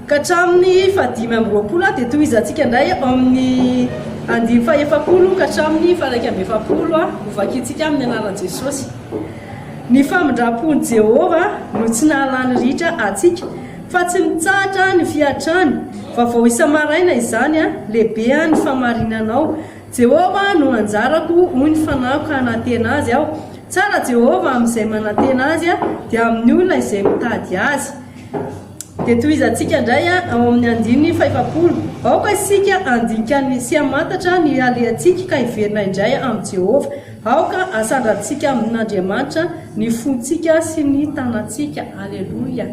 Ka hatramin'ny fahadimy amby 20 dia tohizantsika indray ao amin'ny andininy faha-40 ka hatramin'ny faha-41 hovakintsika amin'ny anaran'i Jesosy. Ny famindram-pon'i Jehovah no tsy nahalany ritra antsika, fa tsy mitsahatra ny fiantrany. Vaovao isa-maraina izany, lehibe ny fahamarinanao. Jehovah no anjarako, hoy ny fanahiko, ka hanantena Azy aho. Tsara Jehovah amin'izay manantena Azy, dia amin'ny olona izay mitady Azy. Dia tohizantsika indray ao amin'ny andininy fahefapolo. Aoka isika handinika ny sy hamantatra ny alehantsika ka hiverina indray amin'i Jehovah. Aoka hasandratsika amin'Andriamanitra ny fontsika sy ny tanantsika. Aleloia!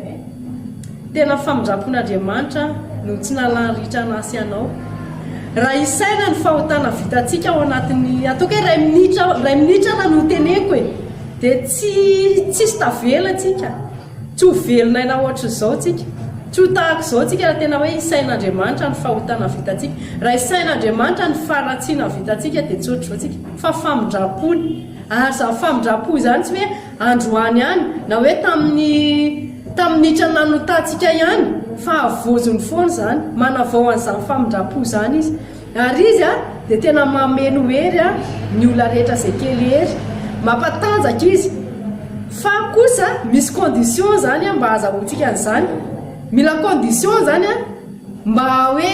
Tena famindram-pon'Andriamanitra no tsy nahalany ritra anà sy anao. Raha isaina ny fahotana vitantsika ao anatin'ny, ataoko hoe iray minitra, iray minitra raha no teneniko e, dia tsy tsisy tavela tsika. Tsy ho velon'aina hoatr'izao tsika. Tsy ho tahaka izao tsika raha tena hoe isain'Andriamanitra ny fahotana vitantsika. Raha isain'Andriamanitra ny faharatsiana vitantsika dia tsy hoatr'izao tsika. Fa famindram-pony. Ary izany famindram-po izany tsy hoe androany ihany na hoe tamin'ny tamin'ny minitra nanotantsika ihany fa havaoziny foana izany. Manavao an'izany famindram-po izany Izy. Ary Izy dia tena mameno hery ny olona rehetra izay kely hery. Mampatanjaka Izy. Fa kosa misy condition izany mba hahazahoantsika an'izany. Mila condition izany mba hoe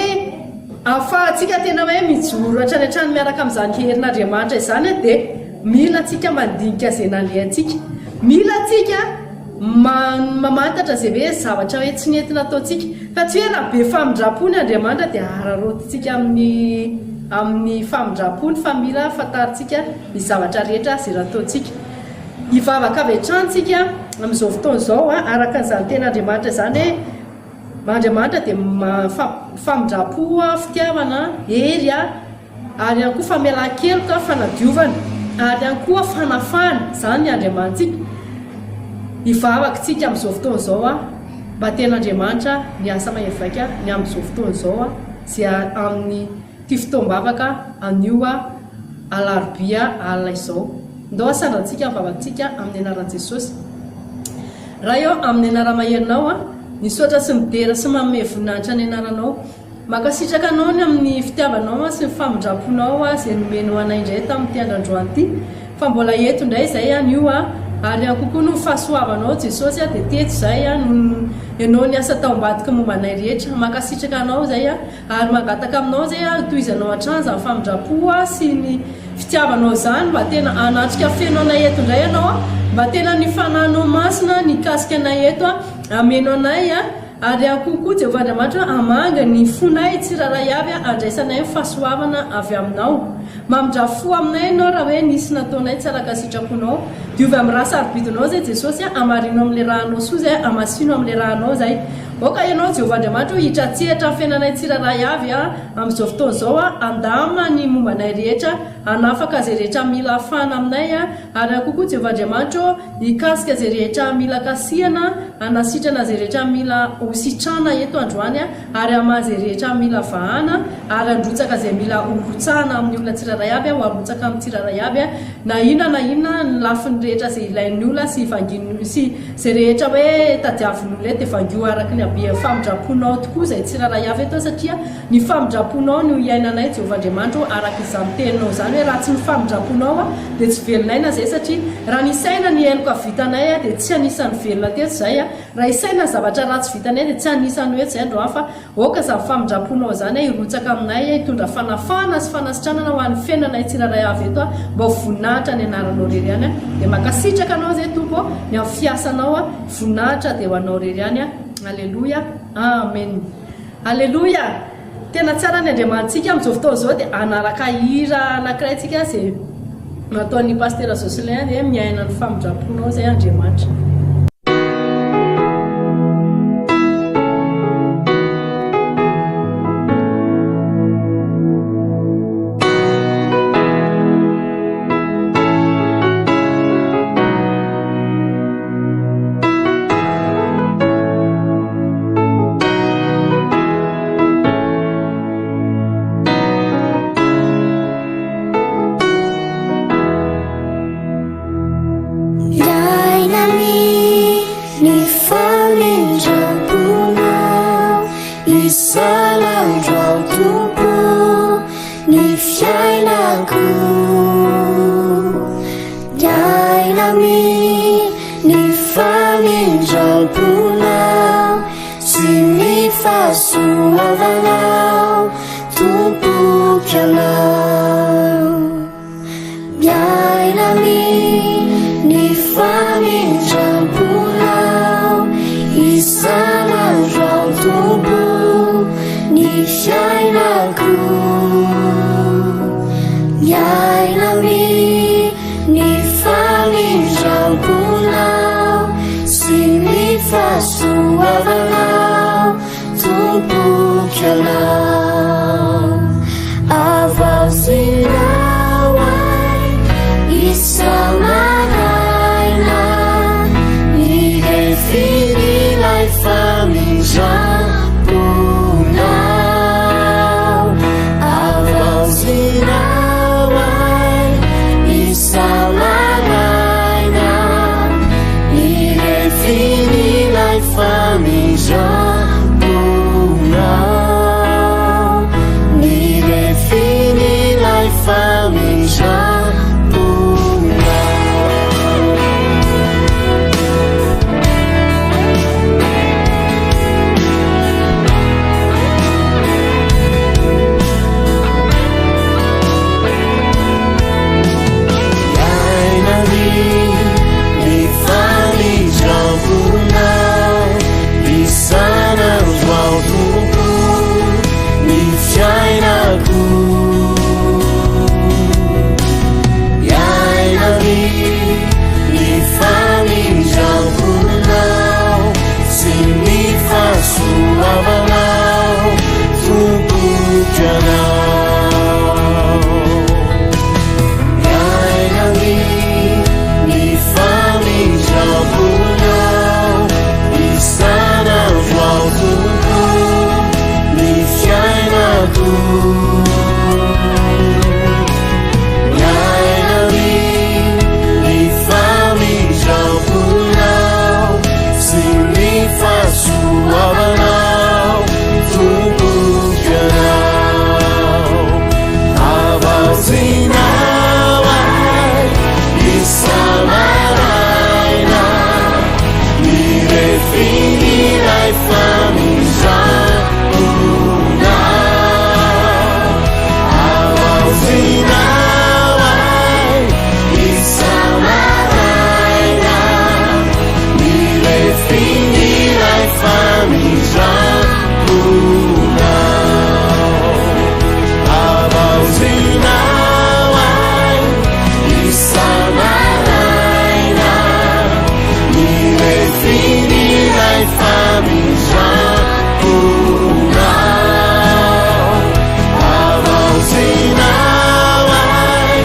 ahafahantsika tena hoe mijoro hatrany hatrany miaraka amin'izany herin'Andriamanitra izany dia mila antsika mandinika izay nalehantsika. Mila antsika mamantatra izay hoe zavatra hoe tsy nety nataontsika. Fa tsy hoe raha be famindram-po ny Andriamanitra dia araraotintsika amin'ny amin'ny famindram-pony fa mila fantarintsika ny zavatra rehetra izay nataontsika. Hivavaka avy hatrany tsika amin'izao fotoana izao araka an'izany tenin'Andriamanitra izany hoe Andriamanitra dia famindram-po, fitiavana, hery ary ihany koa famelan-keloka, fanadiovana ary ihany koa fanafahana. Izany ny Andriamanitsika. Hivavaka tsika amin'izao fotoana izao mba tenin'Andriamanitra ny asa mahery vaika ny amin'izao fotoana izao izay amin'ny Ity fotoam-bavaka anio alarobia alina izao. Ndao hasandrantsika ny vavatsika amin'ny anaran'i Jesosy. Ray ô, amin'ny anara-maherinao aho, misaotra sy midera sy manome voninahitra ny anaranao. Mankasitraka anao ny amin'ny fitiavanao sy ny famindram-ponao izay nomenao anay indray tamin'ity andro androany ity. Fa mbola eto indray izay anio ary ihany kokoa noho ny fahasoavanao Jesosy dia teto izay noho Ianao niasa tao ambadiky ny momba anay rehetra. Mankasitraka anao izay. Ary mangataka aminao izay aho tohizanao hatrany izany famindram-po sy ny fitiavanao izany mba tena hanatrika feno anay eto indray ianao mba tena ny fanahinao masina ny hikasika anay eto hameno anay ary ihany koa koa Jehovah Andriamanitra hamanga ny fonay tsirairay avy handraisanay ny fahasoavana avy aminao mamindra fo aminay ianao raha hoe nisy nataonay tsy araka sitraponao diovy amin'ny rà sarobidinao izay Jesosy hamarino amin'ilay rànao soa izay hamasino amin'ilay rànao izay Aoka Ianao, Jehovah Andriamanitra o, hitratsehatra ny fiainanay tsirairay avy amin'izao fotoana izao, handamina ny momba anay rehetra, hanafaka izay rehetra mila hafahana aminay, ary ihany koa, Jehovah Andriamanitra o, hikasika izay rehetra mila kasihana, hanasitrana izay rehetra mila ho sitrana eto androany, ary hamaha izay rehetra mila vahana, ary handrotsaka izay mila ho rotsahana amin'ny olona tsirairay avy, ho arotsaka amin'ny tsirairay avy, na inona na inona ny lafiny rehetra izay ilain'ny olona sy vangin'ny sy Izay rehetra hoe tadiavin'olona eto dia vangio araka ny habean'ny famindram-ponao tokoa izay tsirairay avy eto satria ny famindram-ponao no iainanay Jehovah Andriamanitra ô araka izany teninao izany hoe raha tsy ny famindram-ponao dia tsy velon'aina izay satria raha nisaina ny heloka vitanay dia tsy anisan'ny velona teto izay raha isaina ny zavatra ratsy vitanay dia tsy anisan'ny ho eto izay androany fa Aoka izany famindram-ponao izany hirotsaka aminay, hitondra fanafahana sy fanasitranana ho an'ny fiainanay tsirairay avy eto, mba ho voninahitra ny anaranao irery ihany. Dia mankasitraka anao izay Tompo ô, ny amin'ny fiasanao, voninahitra dia ho anao irery ihany. Aleloia. Amen. Aleloia. Tena tsara ny Andriamanitsika amin'izao fotoana izao dia hanaraka hira anankiray tsika izay nataon'ny Pasitera Jocelyn dia miaina ny famindram-ponao izay Andriamanitra. Miaina ny. Isan'andro ao Tompo ny fiainako. Miaina amin'ny famindram-ponao sy ny fahasoavanao Tompoko Ianao. Miaina amin'ny famindram-ponao isan'andro ao Tompo ny fiainako. Miaina amin'ny famindram-ponao sy ny fahasoavanao Tompoko Ianao. Avaozinao ahy isa-maraina ny refin'ilay famindram-ponao. Avaozinao ahy isa-maraina ny refin'ilay famindram-ponao. Ny refin'ilay famindram-ponao. Miaina ny famindram-ponao isan'andro ao Tompo ny fiainako. Miaina ny famindram-ponao sy ny fahasoavanao Tompoko Ianao. Miaina ny famindram-ponao isan'andro ao Tompo ny fiainako. Miaina ny famindram-ponao sy ny fahasoavanao Tompoko Ianao. Avaozinao ahy isa-maraina ny refin'ilay famindram-ponao. Avaozinao ahy isa-maraina ny refin'ilay famindram-ponao. Avaozinao ahy isa-maraina ny refin'ilay famindram-ponao. Avaozinao ahy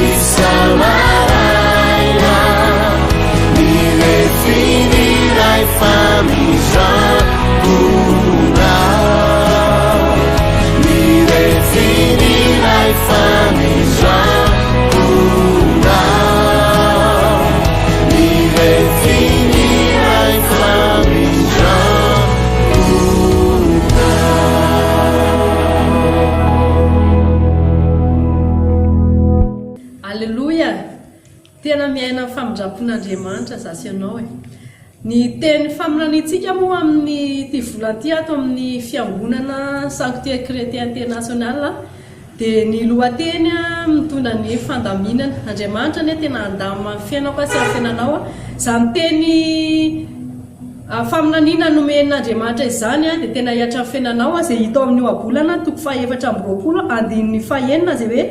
isa-maraina ny refin'ilay famindram-ponao. Ny refin'ilay famindram-ponao. Ny refin'ilay famindram-ponao. Aleloia! Tena miaina ny famindrampon'Andriamanitra za sy ianao e! Ny teny faminaniantsika moa amin'ity volana ity ato amin'ny Fiangonana Sanctuaire Chrétien International dia ny lohateny mitondra ny fandaminana. Andriamanitra anie tena handamina ny fiainako sy ny fiainanao. Izany teny faminaniana nomen'Andriamanitra izany dia tena hihatra amin'ny fiainanao izay hita ao amin'ny Ohabolana toko faha-24 andininy fahenina izay hoe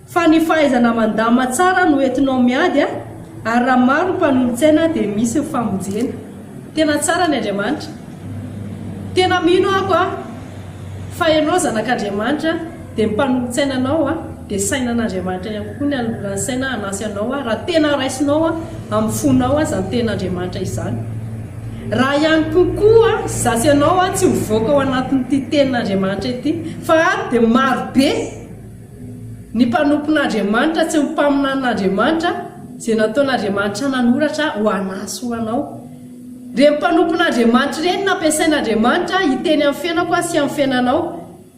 Fa ny fahaizana mandamina tsara no entinao miady a, ary raha maro ny mpanolotsaina dia misy ny famonjena. Tena tsara ny Andriamanitra. Tena mino ako a, fa ianao zanak'Andriamanitra dia ny mpanolotsaina anao a, dia sainan'Andriamanitra ihany koa ny hanolorany saina hanasy anao a, raha tena raisinao a, amin'ny fonao a izany tenin'Andriamanitra izany. Raha ihany koa koa za sy ianao a tsy mivoaka ao anatin'ity tenin'Andriamanitra ity fa ato dia maro be Ny mpanompon'Andriamanitra tsy ny mpaminanin'Andriamanitra, izay nataon'Andriamanitra nanoratra ho anà sy ho anao. Ireny mpanompon'Andriamanitra ireny nampiasain'Andriamanitra hiteny amin'ny fiainako aho sy amin'ny fiainanao.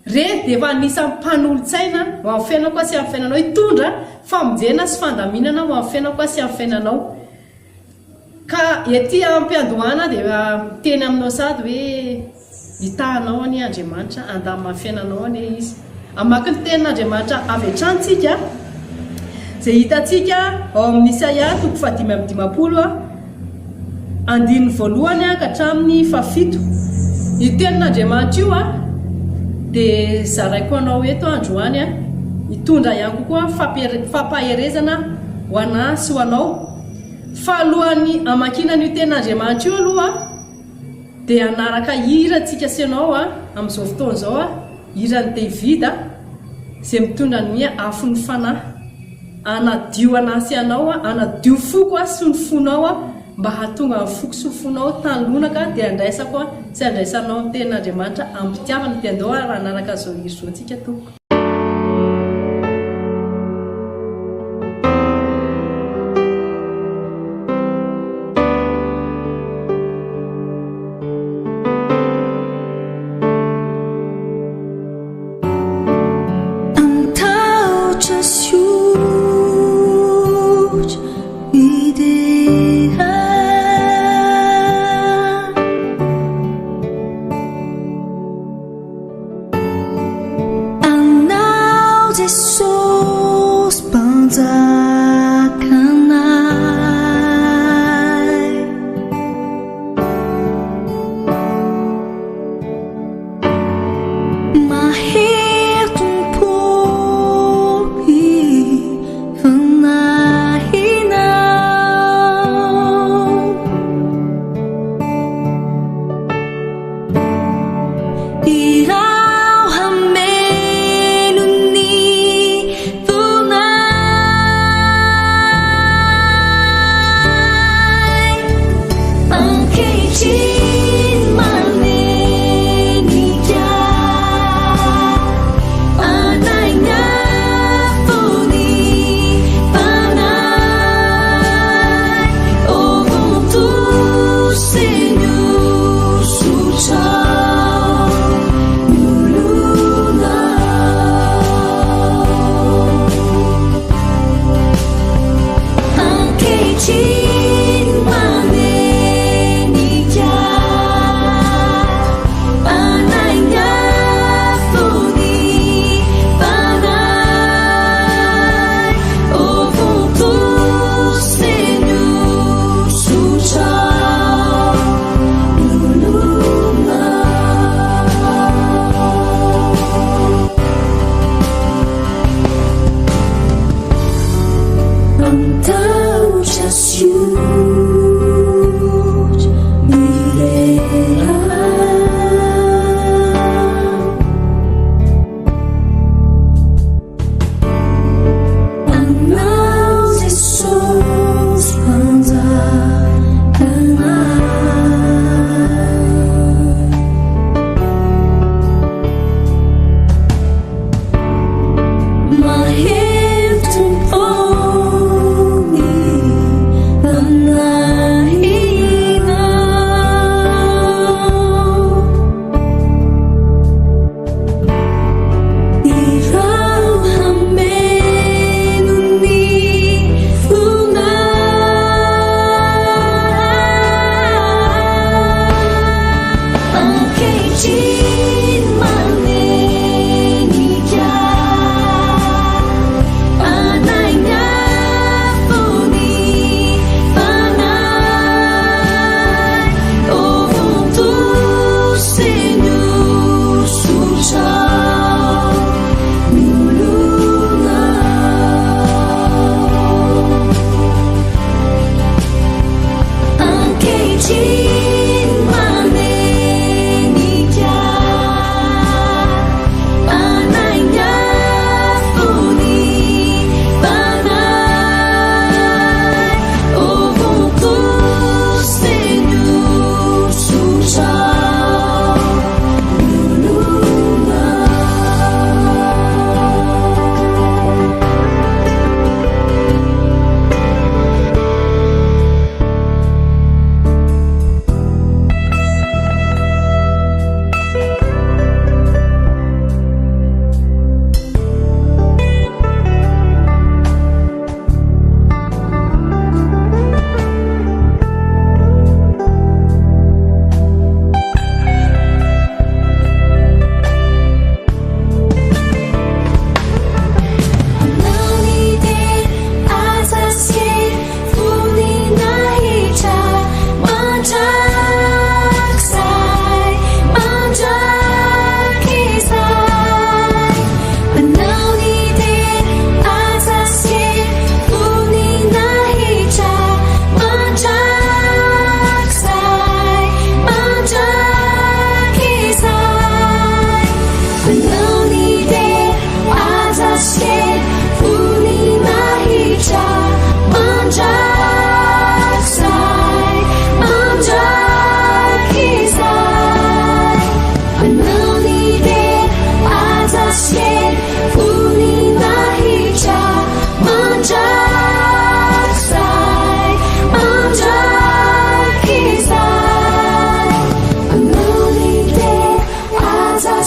Ireny dia efa anisan'ny mpanolotsaina ho amin'ny fiainako aho sy amin'ny fiainanao, hitondra famonjena sy fandaminana ho amin'ny fiainako aho sy amin'ny fiainanao. Ka ety am-piandohana dia efa miteny aminao sahady hoe hitaha anao anie Andriamanitra, handamina ny fiainanao anie Izy. Hamaky ny tenin'Andriamanitra avy hatrany tsika, izay hitantsika ao amin'ny Isaia toko fahadimy amby dimampolo, andininy voalohany ka hatramin'ny fahafito. Io tenin'Andriamanitra io dia zaraiko anao eto androany, hitondra ihany koa fampaherezana ho anà sy ho anao. Fa alohan'ny hamakiana an'io tenin'Andriamanitra io aloha dia hanaraka hira tsika sy ianao amin'izao fotoana izao, hiran'i David izay mitondra ny afon'ny fanahy hanadio anà sy ianao, hanadio foko sy ny fonao mba hahatonga ny foko sy ny fonao tany lonaka dia handraisako sy handraisanao ny tenin'Andriamanitra amim-pitiavana. Dia andao ary hanaraka an'izao hira izao tsika tompoko. Antahotra sy otra ideha. Anao Jesosy Mpanjakanay. Mahery Tompo ny Fanahinao. Iraho hameno ny fonay. Ankehitriny manenika anay ny afon'ny fanahy. Ô Ventoux Seigneur, soutiens-nous.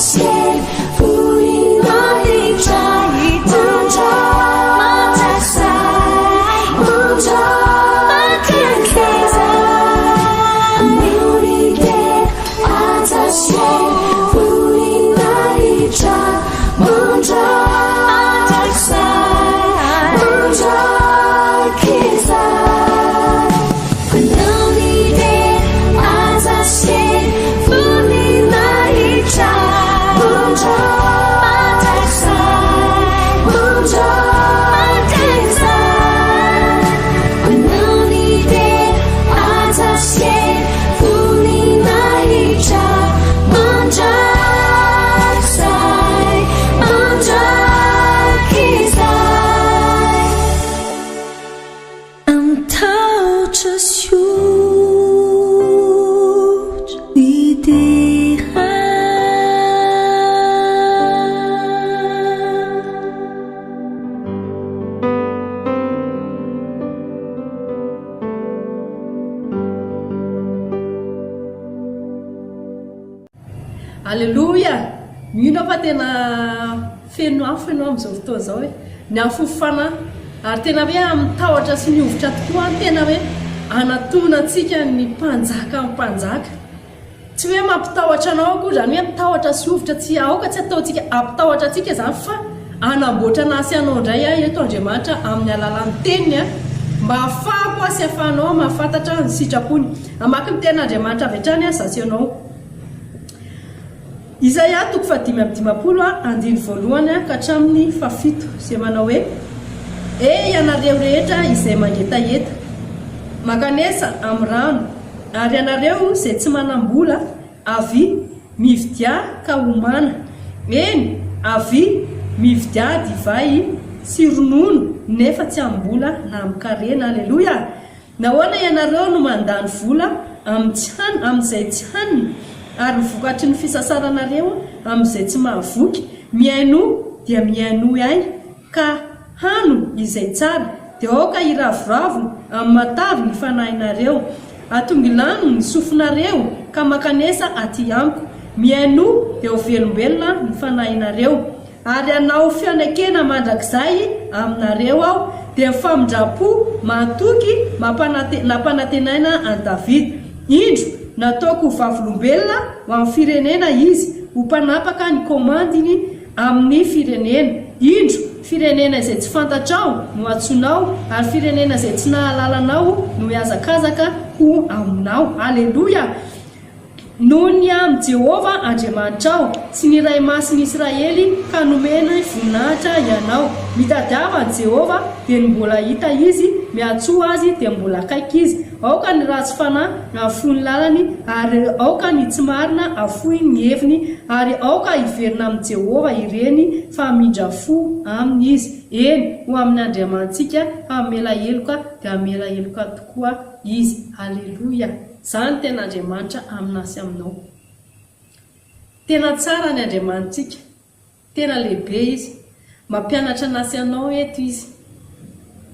现，福音马一扎一扎，马扎塞，马扎马克塞扎，努力的阿扎现，福音马一扎，马扎马扎塞，马扎克塞。努力的阿扎现，福音马一扎，马扎马扎塞，马扎马克塞。努力的阿扎现，福音马一扎，马扎塞，马扎克塞。嗯，透着羞你的爱。 Aleloia! Mino aho fa tena feno afo ianao amin'izao fotoana izao e! Ny afo fanahy ary tena hoe amin'ny tahotra sy ny hovitra tokoa an, tena hoe hanatona antsika ny mpanjaka ny mpanjaka. Tsy hoe mampitahotra anao akory izany hoe tahotra sy hovitra, tsy aoka tsy ataontsika hampitahotra antsika izany fa hanamboatra anà sy anao indray aho eto Andriamanitra amin'ny alalan'ny teniny an, mba hahafahako aho sy hahafahanao mahafantatra ny sitrapony. Hamaky ny tenin'Andriamanitra avy hatrany aho izaho sy ianao. Isaia toko fahadimy amby dimampolo andiny voalohany ka hatramin'ny fahafito, izay manao hoe, E ianareo rehetra izay mangetaheta, mankanesa amin'ny rano, ary ianareo izay tsy manam-bola, avia, mividià ka homàna. Eny, avia, mividià divay sy ronono, nefa tsy amim-bola na amin-karena. Aleloia! Nahoana ianareo no mandany vola amin'ny tsy han, amin'izay tsy hanina, ary ny vokatry ny fisasaranareo amin'izay tsy mahavoky? Mihainoa, dia mihainoa ahy, ka hano izay tsara, dia aoka hiravoravo amin'ny matavy ny fanahinareo. Atongilano ny sofinareo, ka mankanesa aty amiko. Mihainoa, dia ho velombelona ny fanahinareo. Ary hanao fianekena mandrakizay aminareo Aho, dia ny famindram-po mahatoky nampanantenaina an'i Davida. Indro, nataoko ho vavolombelona ho amin'ny firenena izy, ho mpanapaka ny komandiny amin'ny firenena. Indro, firenena izay tsy fantatrao no hantsoinao, ary firenena izay tsy nahalala anao no hihazakazaka ho aminao. Aleloia! Noho ny amin'i Jehovah Andriamanitrao sy ny Iray Masin'ny Israely ka nomeny voninahitra ianao. Mitadiava an'i Jehovah dia ny mbola hita Izy, miantsoa Azy dia mbola akaiky Izy. Aoka ny ratsy fanahy hahafoy ny lalany, ary aoka ny tsy marina hahafoy ny heviny, ary aoka hiverina amin'i Jehovah ireny fa hamindra fo aminy Izy, eny, ho amin' Andriamanitsika hamela heloka dia hamela heloka tokoa Izy. Haleloia! Zany tena Andriamanitra amina sy aminao. Tena tsara ny Andriamanitsika. Tena lehibe Izy. Mampianatra anah sy anao eto Izy.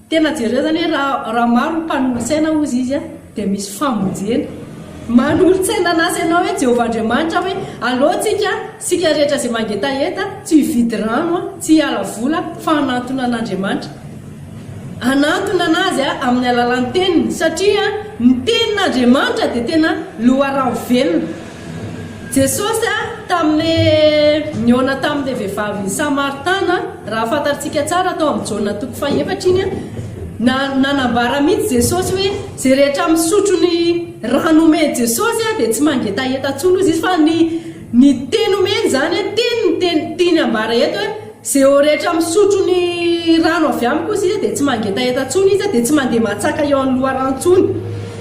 Tena jereo zany hoe raha raha maro ny mpanolotsaina hozy Izy dia misy famonjena. Manolotsaina anah sy anao hoe Jehovah Andriamanitra hoe aleo tsika, sika rehetra izay mangetaheta tsy hividy rano, tsy hiala vola fa hanantona an'Andriamanitra. Hanantona an'Azy amin'ny alalan'ny Teniny, satria ny Tenin'Andriamanitra dia tena loharano velona. Jesosy tamin'ilay nihaona tamin'ilay vehivavy Samaritana, raha fantatsika tsara tao amin'ny Jaona toko fahefatra iny, na nanambara mihitsy Jesosy hoe izay rehetra misotro ny rano omen'i Jesosy dia tsy mangetaheta intsony hozy izy, fa ny ny teny omeny izany, teny ny teny tiany ambara eto hoe Ze o rehetra misotro ny rano avy amiko ozy izy dia tsy mangetaheta tsony izy dia tsy mandeha matsaka eo amin'ny loharano tsony.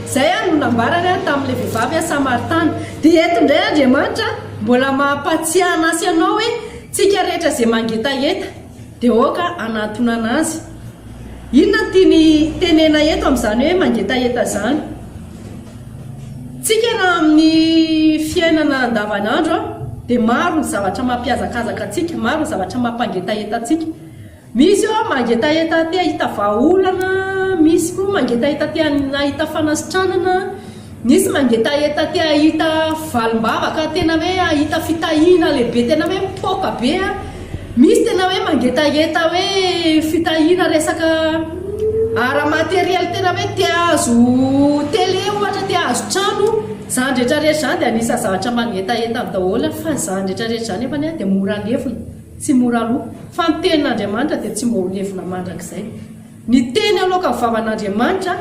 Zay no nambarany tamin'ilay vehivavy samaritana. Dia eto indray Andriamanitra mbola mampatsiahy anah sy anao hoe tsika rehetra ze mangetaheta dia aoka hanantona an'Azy. Inona no tiany tenena eto amin'izany hoe mangetaheta zany? Tsika raha amin'ny fiainana andavanandro dia maro ny zavatra mampihazakazaka antsika, maro ny zavatra mampangetaheta antsika. Misy eo mangetaheta te hahita vahaolana, misy koa mangetaheta te hahita fanasitranana. Misy mangetaheta te hahita valim-bavaka tena hoe hahita fitahiana lehibe tena hoe mipoaka be a. Misy tena hoe mangetaheta hoe fitahiana resaka ara-materiel tena hoe te hahazo télé ohatra, te hahazo trano. Izany rehetra rehetra izany dia anisan'ny zavatra mangetaheta ny daholo fa izany rehetra rehetra izany nefany dia mora levona, tsy mora lo. Fa ny tenin'Andriamanitra dia tsy mba ho levona mandrakizay. Ny teny aloakan'ny vavan'Andriamanitra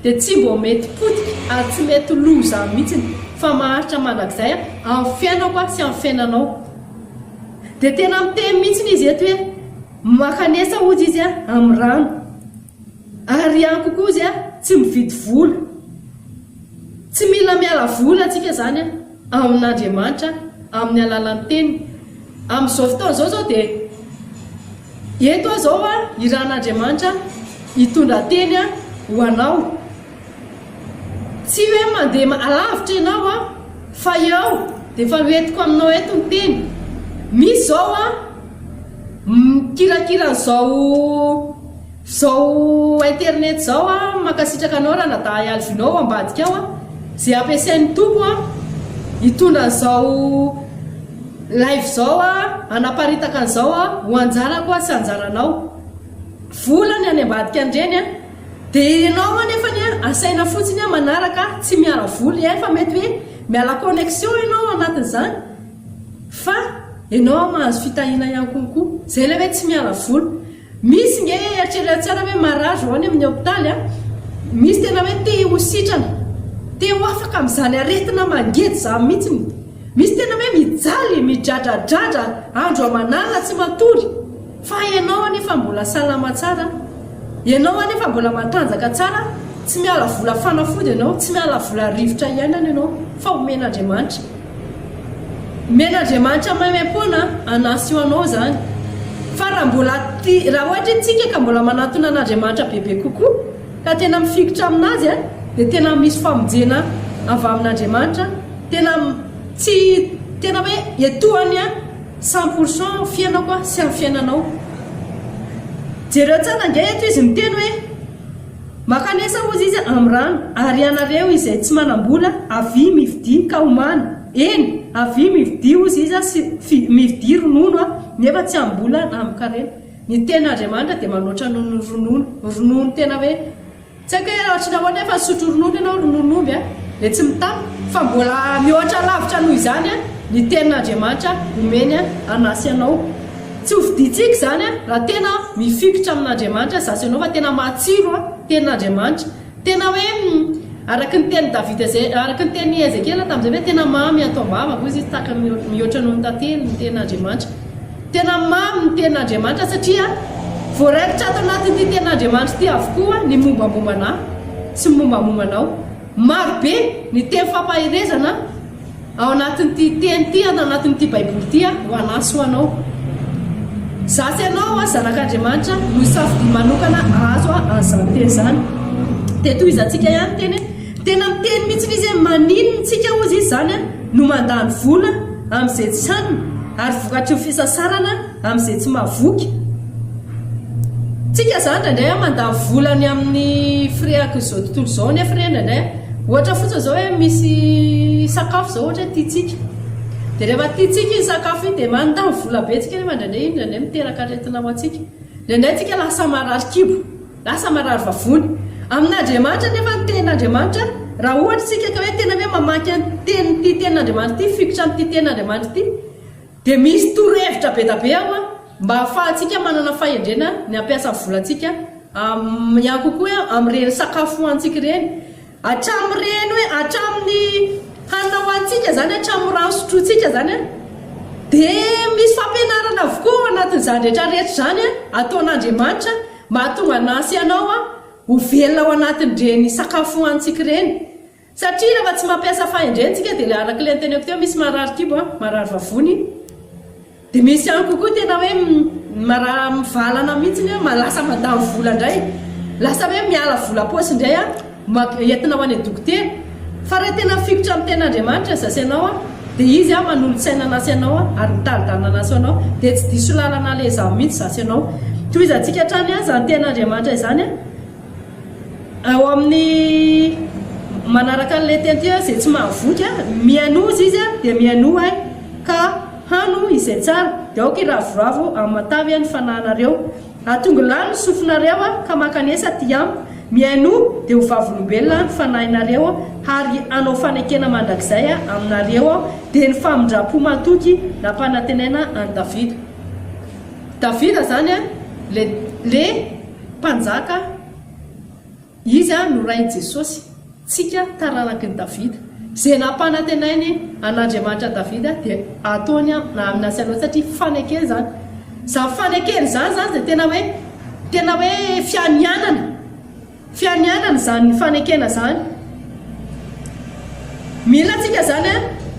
dia tsy mbô mety potika ary tsy mety loza mihitsiny fa maharitra mandrakizay amin'ny fiainako sy amin'ny fiainanao. Dia tena miteny mihitsiny izy eto hoe makanesa hozy izy amin'ny rano ary ihany kokoa izy tsy mividy vola. Tsy mila miala vola antsika izany amin'Andriamanitra amin'ny alalan'ny teniny. Amin'izao fotoana izao izao dia eto aho izao irahan'Andriamanitra hitondra teny ho anao. Tsy hoe mandeha alavitra ianao fa eo dia efa hoentiko aminao eto ny teny. Misy izao mikirakira an'izao Zao internet zao a, mankasitraka anao ranadahy Alvino ao ambadika ao a, ze ampiasain'ny Tompo a, hitondra an'izao live zao a, hanaparitaka an'izao a, ho anjarako a sy anjaranao. Vola ny any ambadika an'ireny a, de ianao anefany a, asaina fotsiny a manaraka, tsy miala vola, ie fa mety hoe miala connexion ianao anatin'izany fa ianao mahazo fitahiana ihany konkoa, zay ilay hoe tsy miala vola. Misy nge eritrereto tsara hoe marary vao any amin'ny hopitaly a, misy tena hoe te ho sitrana, te ho afaka amin'izany aretina mangeja izany mihitsiny, misy tena hoe mijaly, midradradradra andro aman'alina tsy matory, fa ianao anefa mbola salama tsara, ianao anefa mbola matanjaka tsara, tsy miala vola fanafody ianao, tsy miala vola rivotra iainana ianao fa omen'Andriamanitra. Omen'Andriamanitra maimaimpoana hanasio anao izany. Fa raha mbola tia, raha ohatra hoe tsika ka mbola manatona an'Andriamanitra bebe kokoa, ka tena mifikitra amin'Azy an, dia tena misy famonjena avy amin'Andriamanitra, tena tsy, tena hoe etoany an, 100 pour cent amin'ny fiainako an, sy amin'ny fiainanao. Jereo tsara ange eto izy miteny hoe. Mankanesa hozy izy amin'ny rano, ary ianareo izay tsy manam-bola, avia mividia ka homana, eny, avia mividia hozy izy sy fi, mividia ronono nefa tsy amim-bola na amin-karena. Ny tenin'Andriamanitra dia manoatra noho ny ronono. Ronono tena hoe, tsy haiko hoe ohatry ny ahoana nefa nisotro ronono ianao, rononon'omby a, dia tsy mitapy, fa mbola mihoatra lavitra noho izany ny tenin'Andriamanitra omeny hanasy anao. Tsy ho vidintsika izany raha tena mifikitra amin'Andriamanitra izaho sy ianao fa tena matsiro tenin'Andriamanitra. Tena hoe araka ny tenin'i Davida izay, araka ny tenin'i Ezekiela tamin'izay hoe tena mamy ato am-bavako hozy izy tahaka ny mihoatra noho ny tantely ny tenin'Andriamanitra. Tena mamy ny tenin'Andriamanitra satria voaraikitra ato anatin'ity tenin'Andriamanitra ity avokoa ny mombamomba anà sy ny mombamomba anao. Maro be ny teny fampaherezana Ao anatin'ity teny ity, ato anatin'ity Baiboly ity, ho anà sy ho anao. Izaho sy ianao, zanak'Andriamanitra, no safidia manokana hahazo an'izany teny izany. Dia tohizantsika ihany ny teny hoe, tena miteny mihitsy izy hoe maninona isika hozy izy izany no mandany vola amin'izay tsy hanina, ary vokatry ny fisasarana amin'izay tsy mahavoky. Tsika zany indraindray mandany vola ny amin'ny firehak'izao tontolo izao nefa re indraindray ohatra fotsiny zao hoe misy sakafo zao ohatra hoe tiantsika dia rehefa tiantsika iny sakafo iny dia mandany vola be tsika nefa indraindray iny indraindray miteraka aretina ho antsika. Indraindray tsika lasa marary kibo, lasa marary vavony. Amin'Andriamanitra nefa ny tenin'Andriamanitra raha ohatra tsika ka hoe tena hoe mamaky an'ity tenin'ity tenin'Andriamanitra ity, mifikitra amin'ity tenin'Andriamanitra ity Dia misy torohevitra be da be ao an, mba ahafahantsika manana fahendrena ny hampiasa ny volantsika ihany kokoa hoe amin'ireny sakafo hohanintsika ireny. Hatramin'ireny hoe hatramin'ny hanina hohanintsika izany, hatramin'ny rano sotrointsika izany an, dia misy fampianarana avokoa ao anatin'izany rehetra rehetra izany an, ataon'Andriamanitra mba hahatonga anà sy ianao ho velona ao anatin'ireny sakafo hohanintsika ireny. Satria rehefa tsy mampiasa fahendrena tsika dia ilay araka ilay noteneniko teo misy marary kibo an, marary vavony, dia misy ihany kokoa tena hoe marary mivalana mihitsy hoe lasa mandany vola indray, lasa hoe miala vola paosy indray an, entina ho any dokotera. Fa raha tena mifikitra amin'ny tenin'Andriamanitra ny zase anao an, dia izy an manolo-tsaina anasy anao an, ary mitari-dalana anasy anao, dia tsy diso lalana aleha izany mihitsy zase anao. Tohizantsika hatrany an izany tenin'Andriamanitra izany an. Ao amin'ny manaraka an'ilay teny ity hoe izay tsy mahavoky a, mihainoa hozy izy a, dia mihainoa ahy, ka hano izay tsara, dia aoka hiravoravo amin'ny matavy ny fanahinareo. Atongilano ny sofinareo a, ka mankanesa aty amiko, mihainoa, dia ho vavolombelona ny fanahinareo, ary hanao fanekena mandrakizay aminareo aho, dia ny famindram-po matoky nampanantenaina an'i Davida. Davida izany a, le, le mpanjaka. Izy no Rain'i Jesosy, tsika taranaky ny Davida. Izay nampanantenainy an'Andriamanitra Davida dia ataony na aminy sy anao satria fanekena izany. Izany fanekena izany izany dia tena hoe tena hoe fianianana. Fianianana izany fanekena izany. Mila tsika izany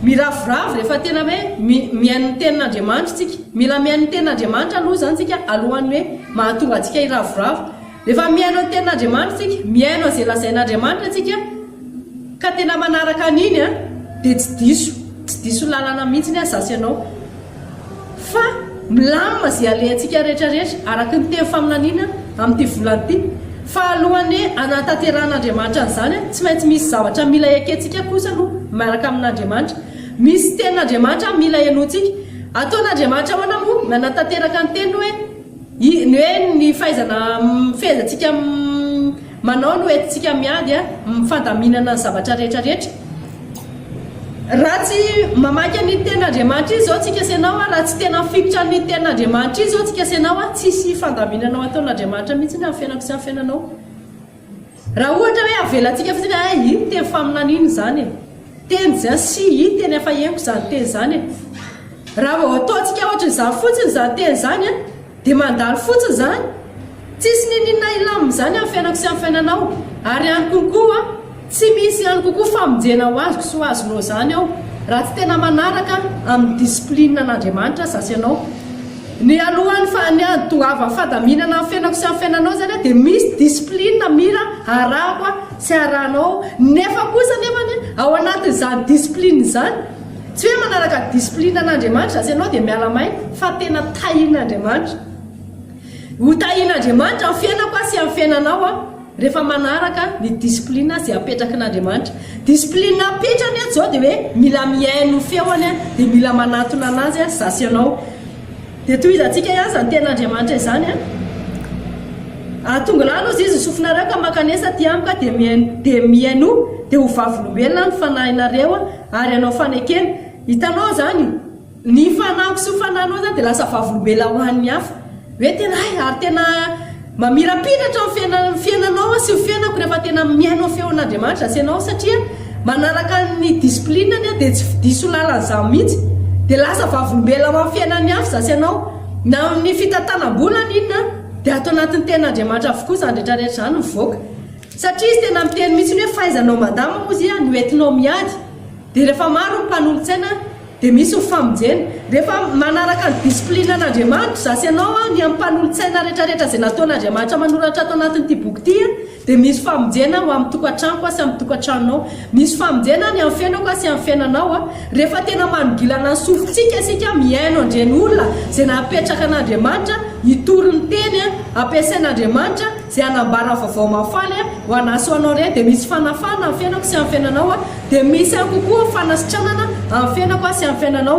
miravoravo rehefa tena hoe mihaino ny tenin'Andriamanitra tsika. Mila mihaino ny tenin'Andriamanitra aloha izany tsika alohan'ny hoe mahatonga antsika hiravoravo. Rehefa mihaino ny tenin'Andriamanitra isika, mihaino an'izay lazain'Andriamanitra isika, ka tena manaraka an'iny an, dia tsy diso, tsy diso lalana mihitsy ny ahy sy ianao. Fa milamina izay alehantsika rehetra rehetra, araka ny teny faminaniana amin'ity volana ity. Fa alohan'ny hanatanterahan'Andriamanitra an'izany an, tsy maintsy misy zavatra mila ekentsika kosa aloha miaraka amin'Andriamanitra. Misy tenin'Andriamanitra mila henointsika. Ataon'Andriamanitra ahoana moa manatanteraka ny teniny hoe, I, ny hoe ny fahaizana mifehezantsika manao no entintsika miady a, fandaminana ny zavatra rehetra rehetra. Raha tsy mamaky an'iny tenin'Andriamanitra iny izao tsika sy ianao a, raha tsy tena mifikitra an'iny tenin'Andriamanitra iny izao tsika sy ianao a, tsisy fandaminana ho ataon'Andriamanitra mihitsy ny amin'ny fiainako sy amin'ny fiainanao. Raha ohatra hoe avelantsika fotsiny hoe hay iny teny faminaniana izany e! Teny izany sy iny teny efa henoko izany teny izany e! Raha vao ataontsika ohatran'izany fotsiny izany teny izany an, dia mandalo fotsiny izany. Tsisy n'inon'inona hilamina izany amin'ny fiainako sy amin'ny fiainanao. Ary ihany konkoa, tsy misy ihany kokoa famonjena ho azoko sy ho azonao izany ao, raha tsy tena manaraka amin'ny discipline an'Andriamanitra za sy ianao. Ny alohan'ny fa ny hahatongavan'ny fandaminana amin'ny fiainako sy amin'ny fiainanao izany dia misy discipline mila arahako sy arahanao nefa kosa nefany ao anatin'izany discipline izany tsy hoe manaraka discipline an'Andriamanitra za sy ianao dia miala maina fa tena tahian'Andriamanitra ho tahian'Andriamanitra amin'ny fiainako sy amin'ny fiainanao aho Rehefa manaraka ny discipline izay apetrakin'Andriamanitra. Discipline apetrany eto izao dia hoe mila mihaino ny feony dia mila manatona an'azy za sy ianao. Dia tohizantsika ihany izany tenin'Andriamanitra izany an. Ahatongilano hozy izy ny sofinareo ka mankanesa aty amiko dia mihaino dia mihainoa dia ho vavolombelona ny fanahinareo ary hanao fanekena. Hitanao izany? Ny fanahiko sy ny fanahinao izany dia lasa vavolombelona ho an'ny hafa. Hoe tena hay, ary tena mamirapiratra ny fiaina, ny fiainanao sy ny fiainako rehefa tena mihaino ny feon'Andriamanitra sy ianao satria manaraka ny discipline-ny dia tsy diso lalana izany mihitsy. Dia lasa vavolombelona ho an'ny fiainan'ny hafa izaho sy ianao. Na amin'ny fitantanam-bola na inona dia ato anatin'ny tenin'Andriamanitra avokoa izany rehetra rehetra izany mivoaka. Satria izy tena miteny mihitsy hoe fahaizanao mandamina hozy no entinao miady. Dia rehefa maro ny mpanolotsaina Dia misy ny famonjena. Rehefa manaraka ny discipline an'Andriamanitra izaho sy ianao, ny amin'ny mpanolotsaina rehetrarehetra izay nataon'Andriamanitra manoratra ato anatin'ity boky ity, dia misy famonjena ho amin'ny tokantranoko sy amin'ny tokantranonao. Misy famonjena ny amin'ny fiainako sy amin'ny fiainanao. Rehefa tena manongilana ny sofintsika isika mihaino an'ireny olona izay napetraka an'Andriamanitra hitory ny teny ampiasain'Andriamanitra izay hanambara vaovao mahafaly ho anà sy ho anao ireny, dia misy fanafahana amin'ny fiainako sy amin'ny fiainanao. Dia misy ihany kokoa fanasitranana amin'ny fiainako sy amin'ny fiainanao.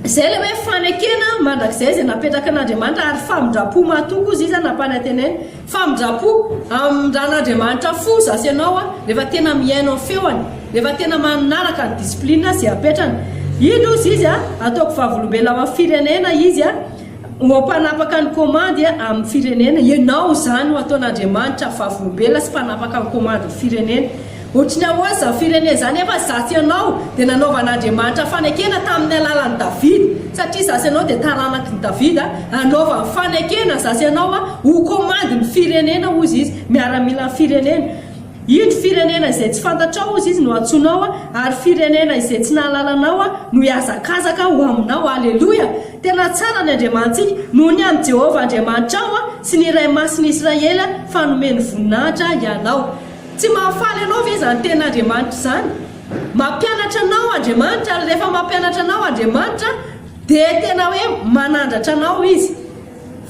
Izay ilay hoe fanekena mandrakizay izay napetraka an'Andriamanitra ary famindram-po mahatoky hozy izy nampanantenainy. Famindram-po, amindran'Andriamanitra fo za sy ianao rehefa tena mihaino ny feony, rehefa tena manaraka ny discipline izay apetrany. Iny hozy izy, ataoko vavolombelona ho an'ny firenena izy. Ho mpanapaka ny komandy amin'ny firenena. Ianao izany no ataon'Andriamanitra vavolombelona sy mpanapaka ny komandy ny firenena. Ohatry ny ahoana izany firenena izany nefa izaho sy ianao dia nanaovan'Andriamanitra fanekena tamin'ny alalan'i Davida. Satria izaho sy ianao dia taranaky ny Davida, hanaovany fanekena izaho sy ianao ho komandy ny firenena hozy izy, miaramilan'ny firenena. Indro firenena izay tsy fantatrao, hozy izy, no antsoinao, ary firenena izay tsy nahalala anao no hihazakazaka ho aminao. Aleloia! Tena tsara ny Andriamanitsika, noho ny amin'i Jehovah Andriamanitrao sy ny Iray Masin'ny Israely, fa nomeny voninahitra ianao. Tsy mahafaly anao ve izany tenin'Andriamanitra izany? Mampianatra anao Andriamanitra, ary rehefa mampianatra anao Andriamanitra, dia tena hoe manandratra anao Izy.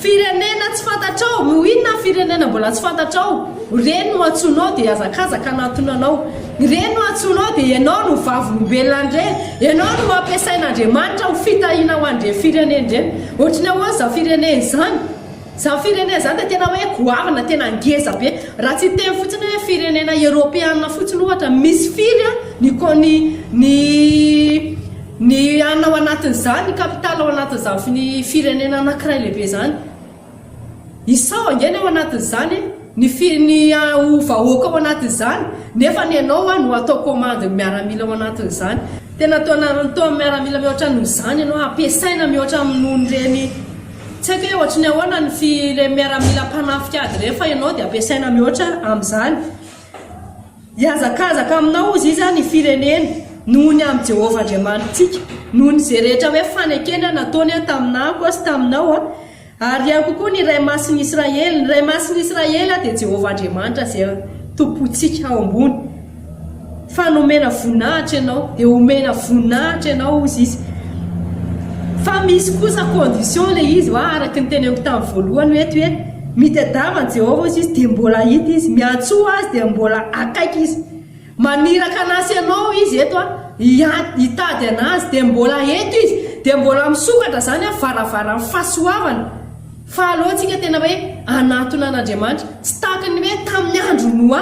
Firenena tsy fantatrao, no inona ny firenena mbola tsy fantatrao? Ireny no antsoinao dia hihazakazaka hanatona anao. Ireny no antsoinao dia ianao no vavolombelona an'ireny. Ianao no ampiasain'Andriamanitra ho fitahiana ho an'ireny firenena ireny. Ohatry ny ahoana izany firenena izany? Izany firenena izany dia tena hoe goavana, tena ngeza be. Raha tsy hiteny fotsiny hoe firenena eropeana fotsiny ohatra, misy firy ny ny ny Ny hanina ao anatin'izany, ny capital ao anatin'izany firenena anankiray lehibe izany. Isao ange ny ao anatin'izany e, ny fi, ny ho vahoaka ao anatin'izany, nefa ny anao no atao commande ny miaramila ao anatin'izany. Tena atao anaran'ny tao amin'ny miaramila mihoatra noho izany ianao, ampiasaina mihoatra noho ireny, tsy haiko hoe ohatry ny ahoana ny fi, ilay miaramila mpanafika ady ireny fa ianao dia ampiasaina mihoatra amin'izany. Hihazakazaka aminao, hozy izy, ny firenena, noho ny amin'i Jehovah Andriamanitsika, noho ny izay rehetra hoe fanekena nataony taminako sy taminao, ary ihany koa ny Iray Masin'ny Israely. Ny Iray Masin'ny Israely dia Jehovah Andriamanitra izay Tompontsika ao ambony. Fa nomena voninahitra ianao, dia homena voninahitra ianao, hozy izy. Fa misy kosa condition ilay izy, araka ny teneniko tamin'ny voalohany hoe eto hoe, Mitadiava an'i Jehovah, hoy izy, dia mbola hahita izy. Miantsoa azy, dia mbola akaiky izy. Maniraka an'azy anao izy eto, hitady an'azy, dia mbola eto izy. Dia mbola misokatra izany varavaran'ny fahasoavana. Fa aleontsika tena hoe hanatona an'Andriamanitra. Tsy tahaka ny hoe tamin'ny andron'i Noa.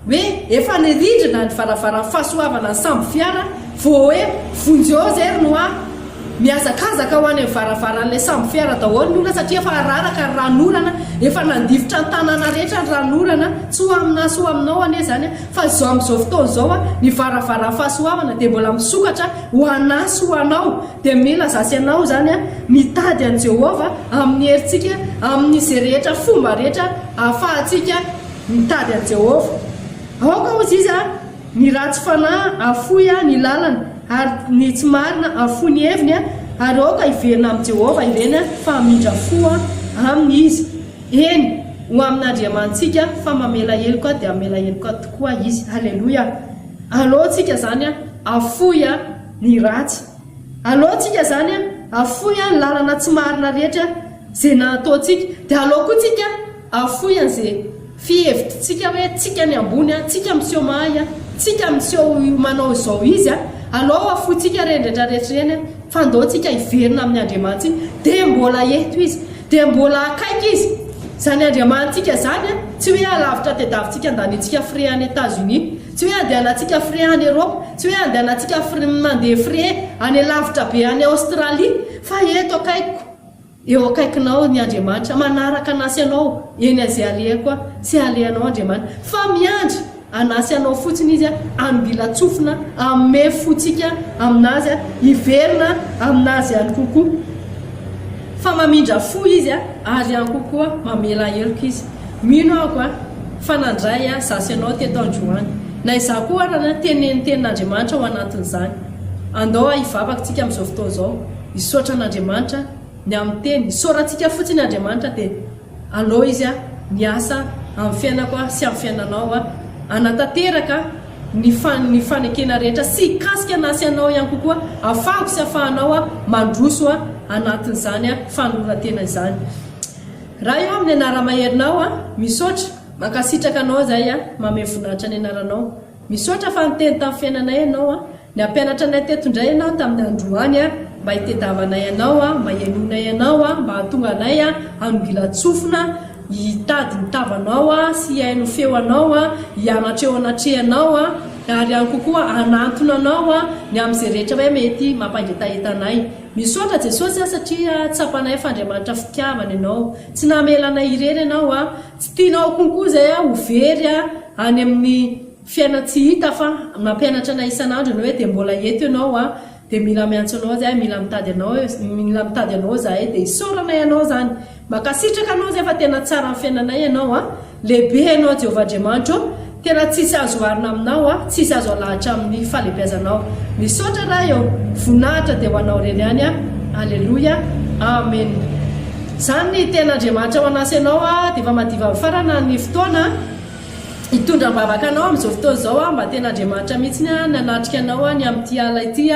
Hoe efa nirindrina ny varavaran'ny fahasoavana ny sambo fiara vao hoe vonjeo zay ry Noa. Mihazakazaka ho any amin'ny varavaran'ilay sambo fiara daholo ny olona satria efa raraka ny ranonorana, efa nandifotra ny tanàna rehetra ny ranonorana. Tsy ho aminà sy ho aminao anie izany fa izao amin'izao fotoana izao ny varavaran'ny fahasoavana dia mbola misokatra ho anà sy ho anao. Dia mila za sy ianao izany mitady an'i Jehovah amin'ny herintsika, amin'izay rehetra fomba rehetra ahafahantsika Mitady an'i Jehovah. Aoka, hozy izy, ny ratsy fanahy hafoy ny lalany, ary ny tsy marina hafoy ny heviny, ary aoka hiverina amin'i Jehovah ireny, fa hamindra fo aminy Izy, eny, ho amin'Andriamanitsika, fa mamela heloka dia hamela heloka tokoa Izy. Haleloia! Aleontsika izany hafoy ny ratsy. Aleontsika izany hafoy ny lalana tsy marina rehetra izay nataontsika. Dia aleo koa tsika Afoy anze fihevitsika hoe tsika ny ambony a, tsika miseho mahay a, tsika miseho manao izao izy a, alao afointsika ireny rehetra rehetra ireny a, fa ndao tsika hiverina amin'ny Andriamanitsika, dia mbola eto izy, dia mbola akaiky izy, izany Andriamanitsika izany a, tsy hoe alavitra tediavintsika andanintsika frais any Etats Unis, tsy hoe andehanantsika frais any Europe, tsy hoe andehanantsika frais mandeha frais any alavitra be any Australie, fa eto akaikiko. Eo akaikinao ny Andriamanitra, manaraka anasy anao eny azay alehako aho, tsy alehanao Andriamanitra, fa miandry anasy anao fotsiny Izy hanongilan-tsofina hanome fontsika aminazy hiverina aminazy ihany kokoa. Fa mamindra fo Izy ary ihany kokoa mamela heloka Izy. Mino aho fa nandray za sy anao teto androany. Na izaho koa ara tenenin'ny tenin'Andriamanitra ao anatin'izany. Andao hivavaka tsika amin'izao fotoana izao. Hisaotra an'Andriamanitra ny amin'ny teny, isaorantsika fotsiny Andriamanitra dia alao Izy miasa amin'ny fiainako sy amin'ny fiainanao hanatanteraka ny ny fanekena rehetra sy hikasika anah sy anao ihany kokoa ahafahako sy ahafahanao mandroso anatin'izany fanoloran-tena izany. Ray ô amin'ny anara-maherinao misaotra, mankasitraka anao izay mamehy voninahitra ny anaranao. Misaotra fa niteny tamin'ny fiainanay ianao an! Nampianatra anay teto indray ianao tamin'ny androany an! Mba hitediavanay anao an! Mba hihainoanay anao an! Mba hahatonga anay an! Hanongilan-tsofina hitady ny tavanao an! Sy hihaino feo anao an! Hianatra eo anatrehanao an! Ary ihany kokoa hanantona anao an! Ny amin'izay rehetra hoe mety mampangetaheta anay. Misaotra Jesosy an! Satria tsapanay fa Andriamanitra fitiavana ianao. Tsy namela anay irery ianao an! Tsy tianao konko izay aho ho very any amin'ny fiainan-tsy hita fa mampianatra anay isan'andro ianao hoe dia mbola eto ianao an, dia mila miantso anao izahay, mila mitady anao, mila mitady anao izahay dia isaoranay anao izany. Mankasitraka anao izahay fa tena tsara amin'ny fiainanay ianao an, lehibe ianao Jehovah Andriamanitra ô, tena tsisy azo oharina aminao an, tsisy azo alahatra amin'ny fahalehibiazanao. Misaotra Ray ô, voninahitra dia ho anao irery ihany an, Aleloia, Amen. Izany ny tenin'Andriamanitra ho anasy anao dia efa madiva mifarana ny fotoana hitondra am-bavaka anao amin'izao fotoana izao aho mba tena Andriamanitra mihitsiny nanatrika anao ny amin'ity alina ity.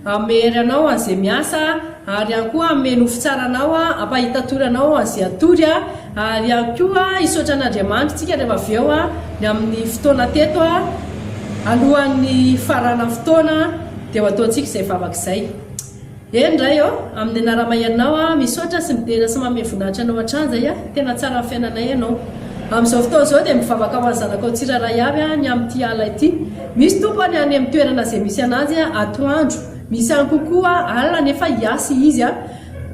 Hanome hery anao an'izay miasa, ary ihany koa hanome nofy tsara anao, hampahita tory anao an'izay hatory, ary ihany koa hisaotra an'Andriamanitra isika rehefa avy eo ny amin'ny fotoana teto, alohan'ny hifaranan'ny fotoana dia ho ataontsika izay vavaka izay. Eny Ray ô, amin'ny anara-mahery-Nao aho misaotra sy midera sy manome voninahitra Anao hatrany izay aho, tena tsara amin'ny fiainanay Ianao. Amin'izao fotoana izao dia mivavaka ho an'ny zanakao tsirairay avy aho ny amin'ity ala ity. Misy Tompo any any amin'ny toerana izay misy an'azy atoandro, misy ihany kokoa alina nefa hiasa izy.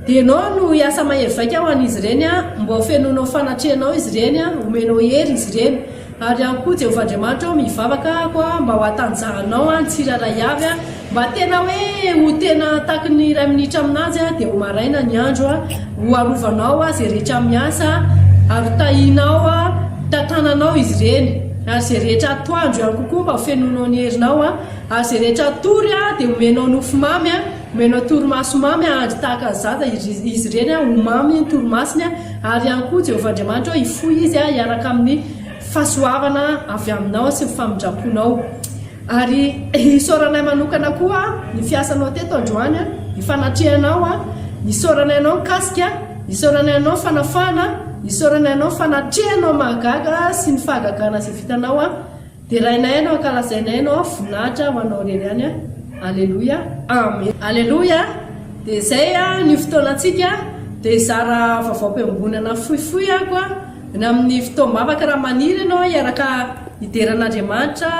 Dia Ianao no hiasa mahery vaika ho an'izy ireny, mba ho fenoinao fanatrehanao izy ireny, homenao hery izy ireny. Ary ihany koa Jehovah Andriamanitra ô, mivavaka aho mba ho hatanjahanao ny tsirairay avy, mba tena hoe ho tena taky ny iray minitra aminazy dia ho maraina ny andro, ho arovanao izay rehetra miasa, ary ho tahinao, tantananao izy ireny, ary izay rehetra atoandro ihany kokoa mba ho fenoinao ny herinao, ary izay rehetra atory dia omenao nofy mamy, omenao torimaso mamy hahandry tahaka ny zaza izy ireny, ho mamy ny torimasony. Ary ihany koa Jehovah Andriamanitra ô, hifoha izy hiaraka amin'ny fahasoavana avy aminao sy ny famindram-ponao. Ary isaoranay manokana koa ny fiasanao teto androany, ny fanatrehanao, isaoranay anao ny kasika, isaoranay anao ny fanafahana, isaoranay anao ny fanatrehanao mahagaga sy ny fahagagana izay vitanao. Derainay Ianao, ankalazainay Ianao, voninahitra ho Anao irery ihany. Aleloia. Amen. Aleloia. Dia izay ny fotoanantsika. Dia hizara vaovaom-piangonana fohifohy aho koa. Ny amin'ny fotoam-bavaka raha maniry ianao hiaraka hidera an'Andriamanitra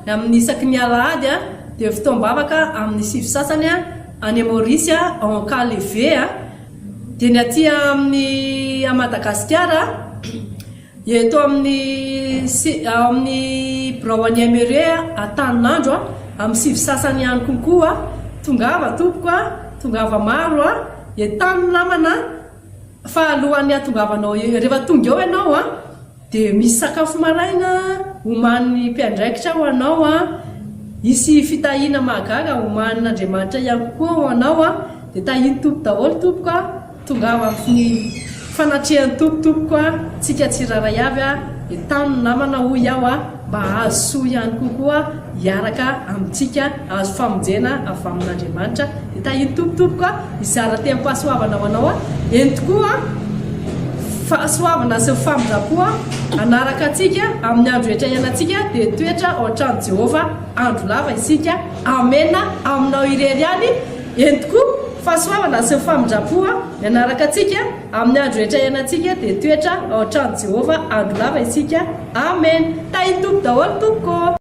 ny amin'ny isaky ny alahady dia fotoam-bavaka amin'ny sivy sasany any Maurice ao Ankaleve. Dia ny aty amin'ny à Madagasikara. Eto amin'ny ao amin'ny birao an'ny MRE Antaninandro amin'ny sivy sasany ihany konkoa. Tongava tompoko a, tongava maro a, entano ny namana fa alohan'ny hahatongavanao eo, rehefa tonga eo ianao a, dia misy sakafo maraina omanin'ny mpiandraikitra ho anao a, hisy fitahiana mahagaga omanin'Andriamanitra ihany kokoa ho anao a, dia tahian'ny Tompo daholo tompoko a. Tongava amin'ny fanatrehan'ny Tompo tompoko a, tsika tsirairay avy a, entano ny namana hoy aho a, mba hahazo soa ihany koa koa hiaraka amintsika hahazo famonjena avy amin'Andriamanitra, dia tahian'ny Tompo tompoko a, hizara teham-pahasoavana ho anao a, eny tokoa a, fahasoavana sy ny famindram-po a, hanaraka antsika amin'ny andro rehetra iainantsika, dia hitoetra ao an-tranon'i Jehovah andro lava isika, amena, aminao irery ihany. Eny tokoa, fahasoavana sy ny famindram-po ny hanaraka antsika amin'ny andro rehetra iainantsika dia hitoetra ao an-tranon'i Jehovah andro lava isika. Amena! Tahin'ny Tompo daholo tompoko ô!